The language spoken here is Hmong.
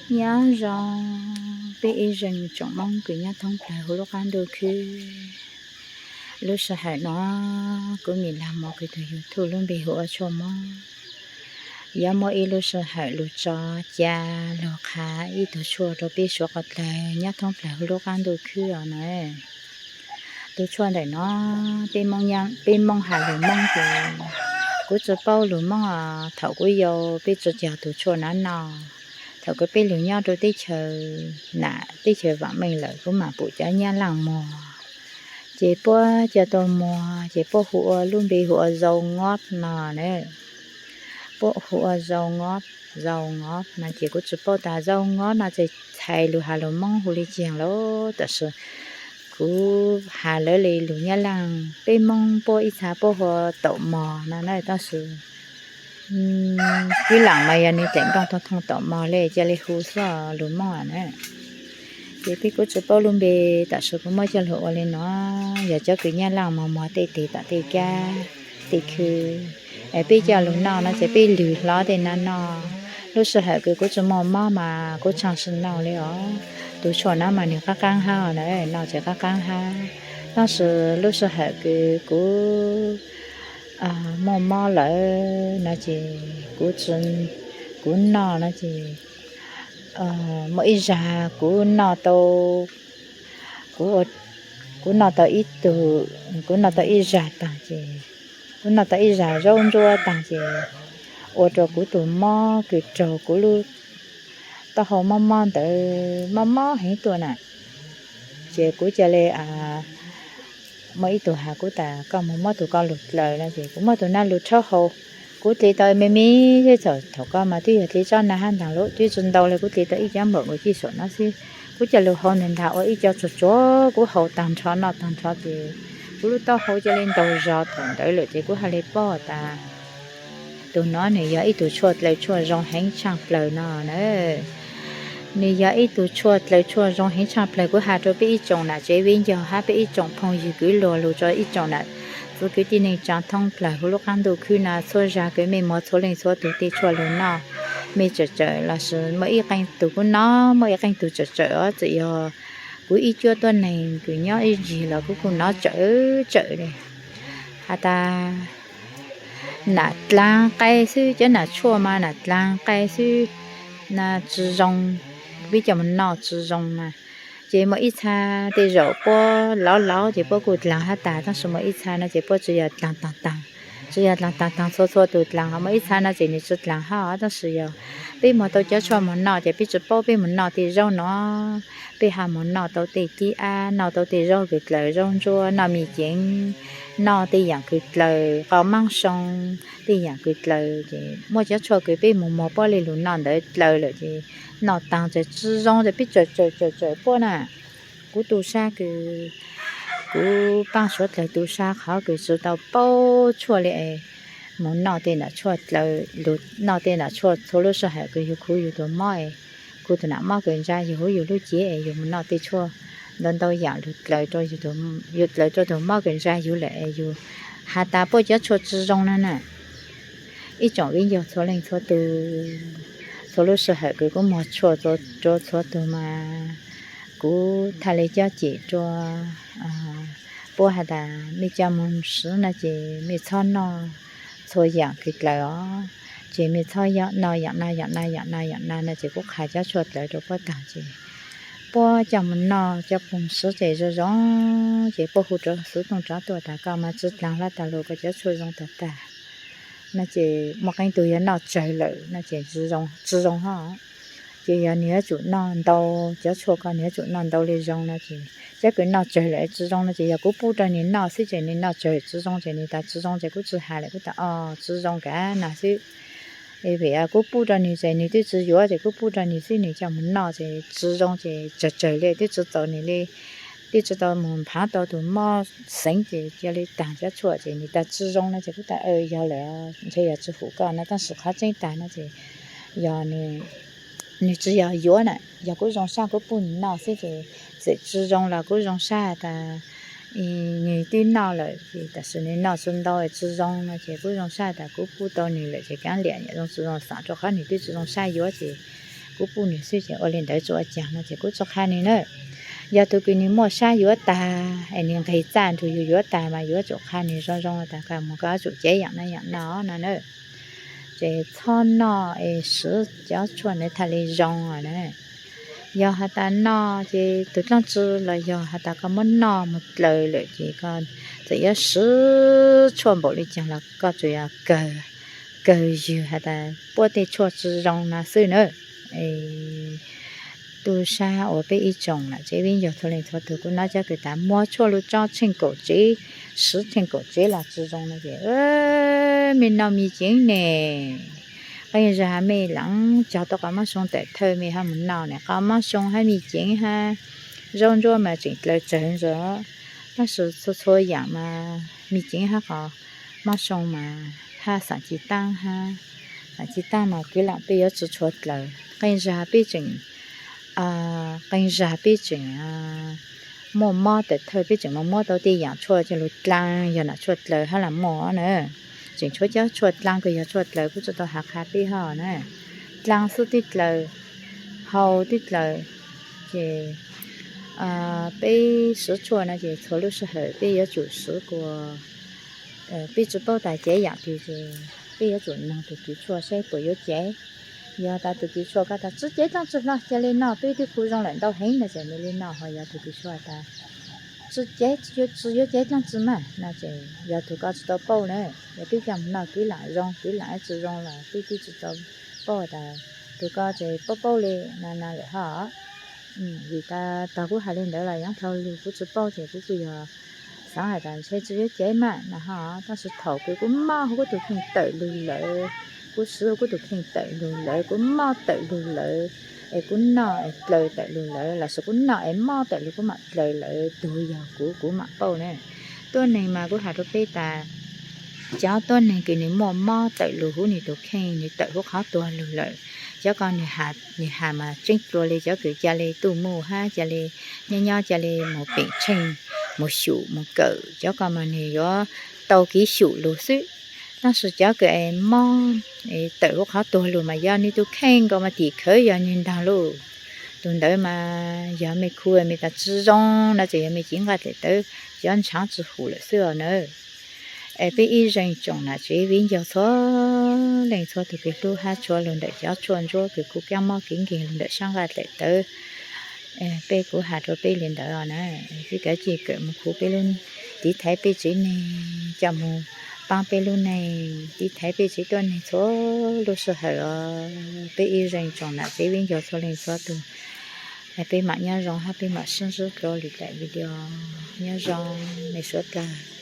Nyob zoo peb ib zeej tsoom Moob kws nyob thoob plawg huv lub qaab ntuj khwb. Lub sij hawm no kuv Mim Lag muab kuv tug YouTube lub npe hu ua Tshuaj Moob. Yuav muaj ib lub sij hawm lug tso ca lug qha ib tug tshuaj rua peb suav qhov dlawg nyob thoob plawg huv lub qaab ntuj khwb os na. Tus tshuaj ntawm no peb Moob has lug Moob ces kuv tsi paub lug Moob os. Thaum kuv yau peb tsi cog tug tshuaj no noj. Thaum kws peb lug nyob rua teb chaws nam teb chaws vaam meej lawm kuv mam pum cov Nyab Laaj muag, ces puab coj tuaj muag ces puab hu ua lub npe hu ua Zau Ngob no na. Puab hu ua Zau Ngob, Zau Ngob no ces kuv tsi paub tas Zau Ngob no ces txhais lug has lug Moob hu le caag lawm, tab sis kuv has lawv le lug Nyab Laaj. Peb Moob puab ib txha puab hu ua taum mog no na, tab sis Fib Laam mas yog nwg teem nplooj toog thooj taum mog le ca le hu xwb lug Moob na. Ces peb kuj tsi paub lub npe, tab sis kuv muab coj lug ua le no, yog cov kws Nyab Laaj muag muag tej teg tom tej kab tej khw, peb coj lug noj no ces peb lwg hlo tej no noj. Lub sij hawm kws kuv tsi muaj mob mas kuv tshaaj sib noj le os. Tus tshuaj no mas nwg qaab qaab hab na, noj ces qaab qaab hab. Tab sis lub sij hawm kws kuv muaj mob lawm no ces kuv, kuv noj no ces muaj ib zag kuv noj tau, kuv noj tau ib tug, kuv noj tau ib zag taag ces, kuv noj tau ib zag zaub ntsuab taag ces ua rua kuv tus mob kws raug kuv lub taub hau mob mob ntawd mob mob heev tuaj na. Ces kuv ca le muaj ib tug has kuv tas koj moog muab tug ko lug dlaws no ces kuv muab tug no lug rhaub haus. Kuv dle tau me me, thaum koj mas twb yog dle tsob na hab ntaag lawm, twb tsi ntau le, kuv dle tau ib cov npaum nkaus cij saum no xwb. Kuv ca lug haus ntag ntag ua ib co tsuag tsuag, kuv haus taag nrho noj taag nrho ces kuv lub taub hau ca le ntaug zog thaum ntawd lawm ces kuv ha le paub tas tus no nwg yog ib tug tshuaj dlaws tshuaj zoo heev tshaaj plawg no na. Nwg yog ib tug tshuaj dlaws tshuaj zoo heev tshaaj plawg. Kuv has rua peb ib tsoom nam tsev viv ncaus hab peb ib tsoom phooj ywg kwv luag lug rua ib tsoom nam txiv kwv tij neej tsaa thoob plawg huv lub qaab ntuj khwb no txhua zag kws mej muag txhua leej txhua tug tej tshuaj lug noj, mej tsawm tsawm lossis muaj ib qee tug kuj nov, muaj ib qee tug tsawm tsawm os. Txawm yog kuv ib cuab tuab neeg kws nyob ib ncig los kuv kuj nov tsawm tsawm le. Has tas nam dlaag qe xwb, cov nam tshuaj mas nam dlaag qe xwb, na tsi zoo, peb coj moog noj tsi zoo na. Ces muaj ib txha tej zaum puab lov lov ces puab kuj dlaag hab tas, tab sis muaj ib txha no ces puab tsi yog dlaag taag taag, tsi yog dlaag taag taag txhua txhua tug dlaag, ho muaj ib txha no ces nwg tsi dlaag hab, tab sis yog peb muag tau cov tshuaj moog noj ces peb tsi paub, peb moog noj tej zaub no, peb ha moog noj tau tej kib ab, noj tau tej zaub kws dlaws zaub ntsuab, noj me ceev, noj tej yaam kws dlaws qau maab soo, tej yaam kws dlaws ces muaj cov tshuaj kws peb moog muag puab le lug noj ntawd dlaws lawm ces noj taag ces tsi zoo ces peb tsawm tsawm tsawm tsawm puab na. Kuv tu sab kws kuv paab suav dlawg tu sab qhov kws tsi tau paub tshuaj le es moog noj tej nam tshuaj dlaws, noj tej nam tshuaj txhua lub sij hawm kws yug khuv yug tug mob es khuv tug nam mob kws ntsa yug huv yug lub cev es yug moog noj tej tshuaj ntau ntau yaam lug dlaws rua yug, yug dlaws rua tug mob kws ntsa yug lawm es yug has tas puab cov tshuaj tsi zoo no na. Ib tsoom viv ncaus txhua leej txhua tug, txhua lub sij hawm kws kuv muag tshuaj rua txhua tug mas kuv thaaj le cob cem rua puab has tas mej coj moog swv no ces mej txhob noj txhua yaam kws dlaws os, ces mej txhob noj yaam no yaam no yaam no yaam no no ces kuv qha cov tshuaj dlaws rua puab taag ces puab coj moog noj coj moog swv ces zoo zoo, ces puab hu rua xuv tooj rov tuaj tas koj mas tsi dlaag hlo tas lug, koj cov tshuaj zoo tag tag no ces muaj qee tug yog noj tsawg lawm no ces tsi zoo hab. Ces yog nwg yuav tsum noj ntau, cov tshuaj ko nwg yuav tsum noj ntau le zoo no ces, cov kws noj tsawg lawm tsi zoo no ces yog kuv pub rua nwg noj xwb ces nwg noj tsawg tsi zoo ces nwg tas tsi zoo ces kuv tsi has lawm, kuv tas o tsi zoo kag no xwb. Vim kuv pub rua nwg ces nwg twb tsi yuav ces kuv pub rua nwg xwb, nwg coj moog noj ces tsi zoo ces tsawg tsawg le twb tsi txaus nwg le, twb tsi tau moog nphav tau tug mob xeev ces ca le taag cov tshuaj ces nwg tas tsi zoo no ces kuv tas yog lawm, ntshe yog tsi hum koj no, tab sis qhov tseeb tag no ces yog nwg tsi yog yuav na, yog kuv zoo sab kuv pub nwg noj xwb ces txawm tsi zoo los kuv zoo sab tas nwg twb noj lawm ces tam sim nwg noj tsi ntau tsi zoo no ces kuv zoo sab tas kuv pub tau nwg lawm ces kaav liam zoo tsi zoo xaam rua qhov nwg twb tsi zoo sab yuav ces kuv pub nws xwb ces ua li ntawd tsis ua caag no ces kuv tsis qha nws na. Yog tus kws nws muaj sab yuav tag es nws nqeg txaj nrug yug yuav tag mas yuav tsum qha nws zoo zoo tas koj mus koj yuav tsum cev yaam no yaam no no na. Ces txhob noj es swv cov tshuaj ntawd thaum li zoo os na. Yog has tas noj ces tus dlaab tsi los yog has tas koj muab noj mus dlaws lawm ces koj txawm yuav swv tshuaj npaum li caag los koj tsuas yog kawg, kawg ywg has tas puab tej tshuaj tsi zoo no xwb na. Tub sab uas peb ib tsoom nam tsev viv ncaus txhua leej txhua tug kuv nov cov kws tas muag tshuaj lug tso tsheej kaum tsev, swv tsheej kaum tsev los tsi zoo no ces mej noj me ceev ne, qee zag mej leev cog tau qos mob soo tawm thawj mej ho mus noj ne, qos mob soo hab me ceev hab zaub ntsuab mas tseem dlaws tsawg ntawd. Tab sis txhua txhua yaam mas me ceev hab qos mob soo mas hab xaam ci taab hab, xaam ci taab mas kwv lam peb yuav tsi tshua dlaws, qee zag peb tseem, qee zag peb tseem muaj mob tawm thawj peb tseem mus muab tau tej yaam tshuaj coj lug dlaa, yog nam tshuaj dlaws hab lam muaj na. Tseem tshuav cov tshuaj dlaa kws yog tshuaj dlaws kuv tsi tau has qha peb hab na. Dlaa xub twb dlaws, hau twb dlaws, ces peb swv tshuaj no ces txhua lub sij hawm peb yuav tsum swv kuas peb tsi paub tas cev yaam twg ces peb yuav tsum noog tug kws tshuaj saib puas yuav cev. Yog tas tug kws tshuaj koj tas tsi cev dlaab tsi hlo cia li noj peb twb khu zoo lawm ntau heev no ces nws li noj, ho yog tug kws tshuaj tas tsi cev, tsi yuav cev dlaab tsi mas no ces yog tug koj tsi tau paub na. Yog peb coj mus noj kwv lam zoo kwv lam tsi zoo los peb twb tsi tau paub tas tug koj ces paub paub li no no lawm hab. Vim tas tog kuv has li ntawd los yog dlhau lug kuv tsi paub ces kuv kuj yog xaav has tas ntshe tsi yuav cev mas no hab. Tab sis thaum kws kuv mob huv kuv tug kheej tawm lug lawm, kuv swv huv kuv tug kheej tawm lug lawm, kuv mob tawm lug lawm, es kuv noj es dlaws tawm lug lawm lossis kuv noj es mob tawm lug kuv mam dlaws lawm, tug yog kuv, kuv mam paub ne. Tuab neeg mas kuv has rua peb tas cov tuab neeg kws nws muaj mob tawm lug huv nws tug kheej, nws tawm huv qhov tuag lug lawm, cov ko nws has mas tseeb dlua li cov kws ca le tuaj mus hab ca le nyob nyob ca le mus peem tsheej, mus xyum mus kawm, cov ko mas nws yuav tau kev xyum lug xwb. Tab sis cov kws es mob tawm huv qhov tuag lug mas yog nws tug kheej nkaus mas tim khawv yog nws ntaag lauj. Tug ntawd mas yog mej khu mej tas tsi zoo no ces yog mej cev nqaij daim tawv cov ntshaav tsi hum lawm xwb os na. Es peb ib zeej tsoom nam tsev viv ncaus txhua leej txhua tug kws hlub hab tshua lug ntawm cov tshuaj ntsuab kws khu kaab mob kev nkeeg lug ntawm sab nqaij daim tawv, peb kuv has rua peb li ntawd os na. Peb kav tsij kawm mus khu peb lub, tiv thaiv peb tsev neeg, coj mus paab peb lub neej, tiv thaiv peb tsev tuab neeg txhua lub sij hawm os. Peb ib zeej tsoom nam tsev viv ncaus txhua leej txhua tug, peb mam nyob zoo hab peb mam sib ntsib dlua lwm daim video. Nyob zoo mej suav dlawg.